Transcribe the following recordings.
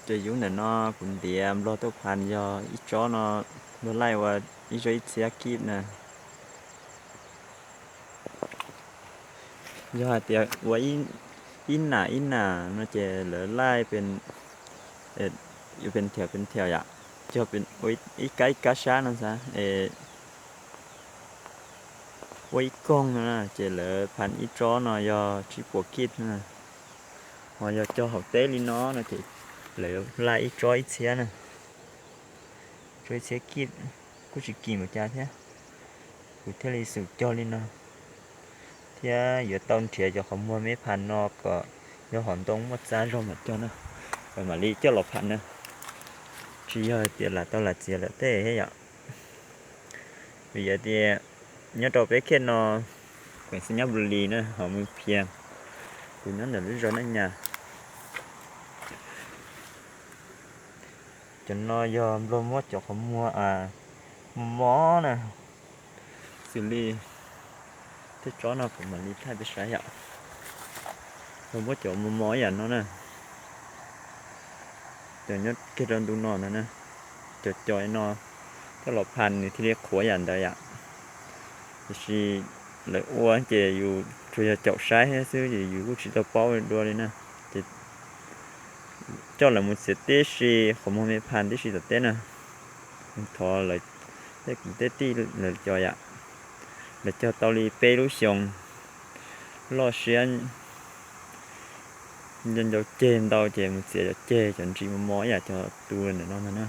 Cov yub ntawm no kuv ntiav nplog tuaj phan yog ib tsob no, luag laij ua ib tsob ib txhiab kib na. Yog hais tias ua ib nam ib nam no ces lawv laij pes thiaum pes thiaum yom, cog ua ib kab ib kab sab no xav es ua ib koog no na, ces lawv phan ib tsob no yog tsib puas kib na. Ho yog cog hauv teb li no no ces lawv laij ib tsob ib txhiab na, tsob ib txhiab kib, kuj tsis kim npaum cas thiab. Kuv thiaj li xum cog li no, thiab yuav tau nrhiav cov qhov muag me phan no kom yog hom ntoo muaj txab zog mam cog na, kom mam li coj los phan na. Tsis yog hais tias lam tau lam txiav lawm tej thiab yom. Vim yog tias nyob rau peb khej no, kuv xeem nyob Npus Lis na, hauv Moos Phias, kuv nyob ntawm lub zos Naj Nyas. Cov no yog nplog muab cov qhov muag mos mos na, xws li tej tsob no kuv mam li thaij peb saib yom. Nplog muab cov mos mos ib yam no na, cov nyob kiag rau ntu no no na, cov cov no coj los phan nws thiaj li qhuav yam ntawd yom. Tiam sis lawv ua ces yus tsuas yog caum saib thiab xwb ces yus kuj tsis tau paub dua li na. Ces coj lawv mus txiav tib si qhov muag me phan tib si tom teb na. Thov lawv tej kwv tej tij lawv cov yom, lawv cog tau li peb lub xyoo loj siab nco ncau ceg ntau ces mus txiav cov ceg cov ntsis mos mos ib yam cov tus ntawm no ntag na.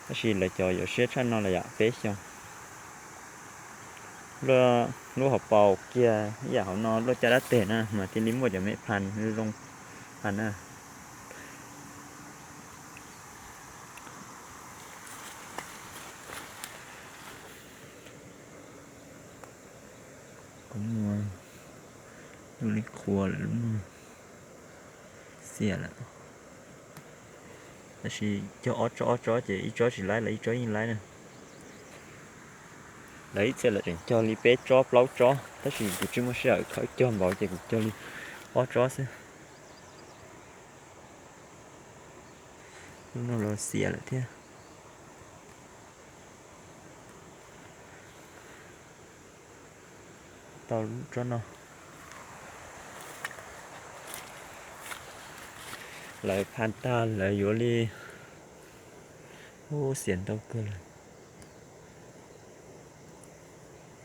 Tab sis lawv cov yuav siab tshaj no lawm yom, peb xyoo. Lub hauv paus kiag ib yam hauv no luaj caj dab teg na mas thiaj li muaj cov me phan zoo phan na. Kuv muag lub li qhua lawm, lub muag xiam lawm. Tab sis cog ob tsob ob tsob ces ib tsob tsis laib los ib tsob yeej laib na. Lawv ib txhia lawv tseem cog li peb tsob plaub tsob, tab sis kuv tsis muaj sij hawm khawb cog npaum ces kuv cog li ob tsob xwb. Lub no los xiam lawm thiab. Tau lub tsob no. Lawv phan tag lawv yuav li, ub, xiam ntau kawg lawm.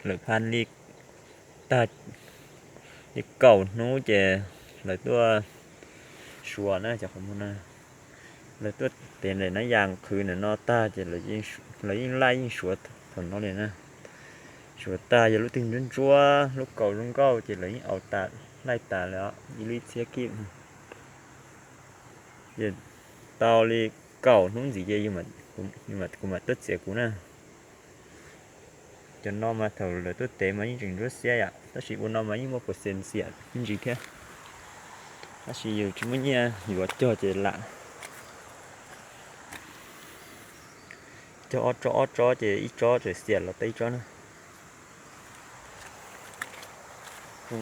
Lawv phan li tag li kaum hnub ces lawv tuaj suav na cov qhov muag no. Lawv tuaj tev ntawm nab yas qhwv ntawm no tag ces lawv yeej laij yeej suav thaum no li na. Suav tag yog lub twg ntsuab ntsuab lub kaus zoo nkauj ces lawv yeej aus tas laij tas lawm ib lub ib txhiab kib. Ces tau li kaum hnub ntxiv ces kuv mam tuaj txiav kuv na. Cov no mas thaum lawv tuaj tev mas yeej tseem ntsuab xiab yom, tab sis ua no mas yeej muaj percent xiam me ntsis thiab. Tab sis yus tsis muaj nyiaj yuav cog ces lam cog ob tsob ob tsob ces ib tsob tseem xiam los tau ib tsob na.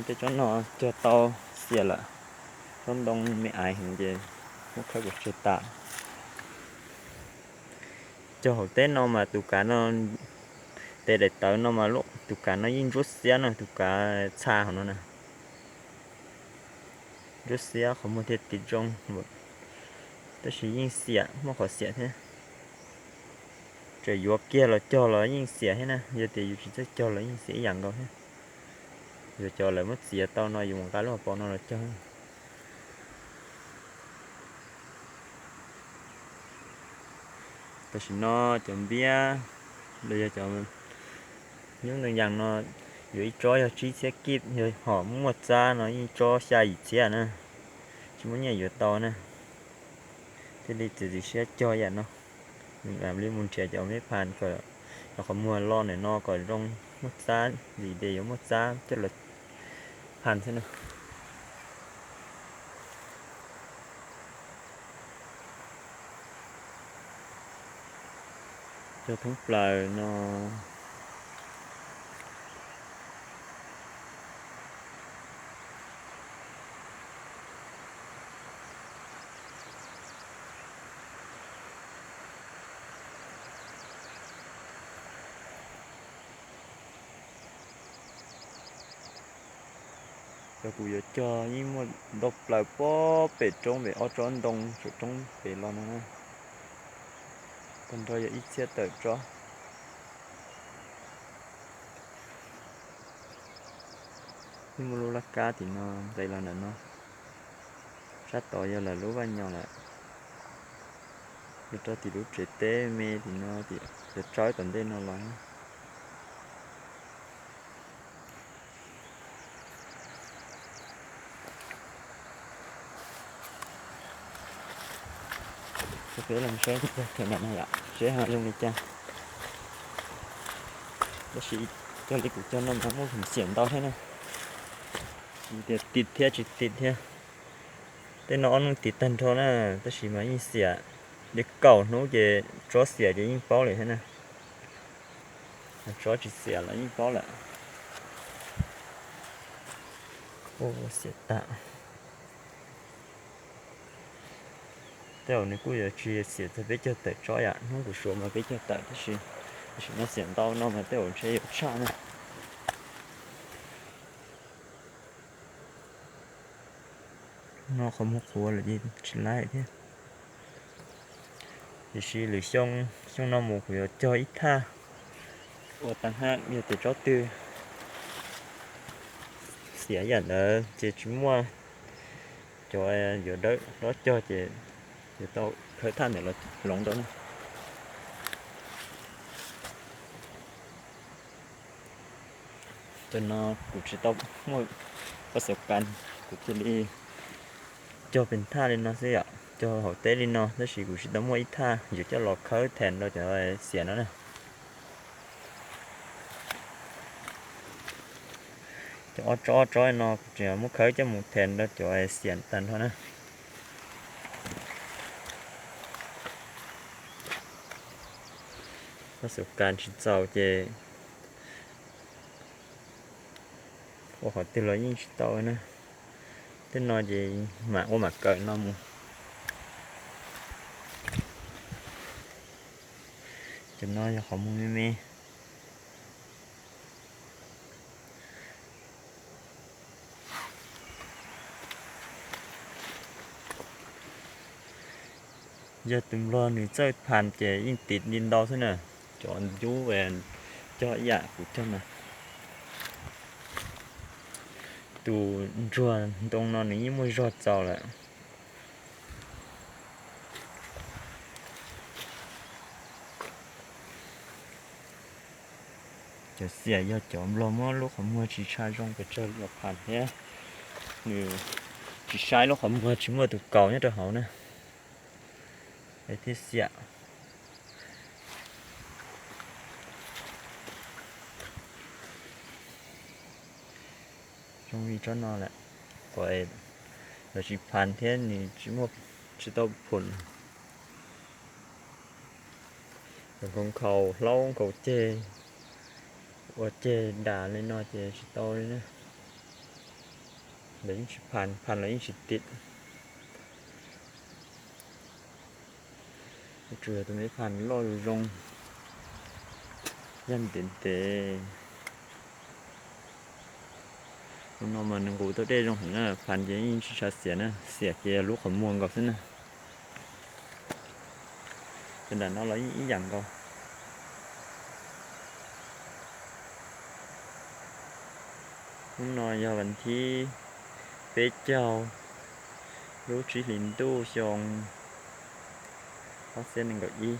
Tej tsob no cog tau xiam lawm, tsob ntoo me aiv heev ces muab khawb pov tseg tas. Cog hauv teb no mas tus kav no, tes daim tawv no mas tus kav no yeej ntsuab xiab no, tus kav txha hauv no na. Ntsuab xiab qhov muag thiaj tiv zoo, tab sis yeej xiam, muaj qhov xiam thiab. Txawm yuav kiag los cog los yeej xiam thiab na, yog tias yus tsis txawj cog los yeej xiam ib yam nkaus thiab. Yuav cov lawv muab txiav tau no yus mus nqa lub hauv paus no los cog. Tam sim no cov npiab los yog cov nyuj ntoo yas no, yuav ib tsob yog tsib txhiab kib, yog hom muaj txab no ib tsob xya yim txhiab na. Tsis muaj nyiaj yuav tau na, thiaj li txiav txim siab cog yam no. Mam li mus nrhiav cov me phan kom cov qhov muag los ntawm no kom zoo muaj txab, vim tias yuav muaj txab coj los phan xwb na. Cog thoob plaws no. Kuv yuav cog yeej muaj ntau plaws pob pem roob pem ob tsob ntoo saum roob pem los no na. Tag nrho yog ib txhiab tawm tsob. Yeej muaj lub laj kab tim no nqes los ntawm no. Sab tod yog lawv lub vaj nyos lawm. Los rau tim lub tsev teb me tim no, tim cov tsawb tom ntej no los. Peb los saib tag no yom, seb ho zoo li cas. Tab sis cog li kuv cog no mas muaj xiam ntau thiab na. Tias tim thiab tsis tim thiab. Tej no ob hnub tim tag nrho na, tab sis mas yeej xiam li kaum hnub ces tsob xiam ces yeej paub lawm thiab na. Tsob tsis xiam los yeej paub lawm. Xiam tag. Tej zaum nws kuj yuav tsis xiam txog peb cog tawm tsob yom, hnub kuv suav mas peb cog tawm tab sis, tam sim no xiam ntau no mas tej zaum ntshe yuav tshaj na. No qhov muag qhuav lawm ces tsis laib thiab. Tiam sis lwm xyoo, xyoo no mus kuv yuav cog ib thaj ua tag hab, yog tias tsob twg xiam yam ntawd ces tsis muaj cov yuav dawb hlob cog ces yuav tau khawb thaj ntawd los hloov rau na. Cov no kuv tsis tau muaj pas xov kas, kuv cia li cog pem thaj li no xwb yom, cog hauv teb li no tab sis kuv tsis tau muaj ib thaj yuav coj los khawb thas rau cov xiam no na. Cov ob tsob ob tsob no kuv tseem muab khawb coj mus thas rau cov xiam tag nrho na. Pas xov kas tsis txaus ces ua qhov twg los yeej tsis tau na. Tej no ces mam ua mam kawm no mus. Cov no yog qhov muag me me. Yog tus nplog nws txawj phas ces yeej tiv li ntau xwb na. Cov ncub cog ib yam kuv cog na. Tus ntsuag ntoo no nws yeej muaj zog txaus lawm. Cov xiam yog cov nplog muab lub qhov muag tsis tshaj zoo pes tsawg los phas thiab. Nws tsis saib lub qhov muag, tsis muaj tus kaus nyob rau hauv na, es thiaj xiam. Zoo li tsob no lawm, qhov lawv tsis phas thiab nws tsis muaj, tsis tau phum. Nkhaus nkhaus hlaub nkhaus ceg, ua ceg das li no ces tsis tau li na. Lawv yeej tsis phas, phas los yeej tsis tiv. Tsuas yog tus me phas loj zoo, yog ntev ntev. Tus no mas nws nqus tau dej zoo heev na, phas ces yeej tsis tshua xiam na, xiam ces lub qhov muag nkaus xwb na. Ces nram no los yeej ib yam nkaus. Hnub no yog vas thib peb caug, lub tsib hlis ntuj xyoo ob txhiab nees nkaum ib.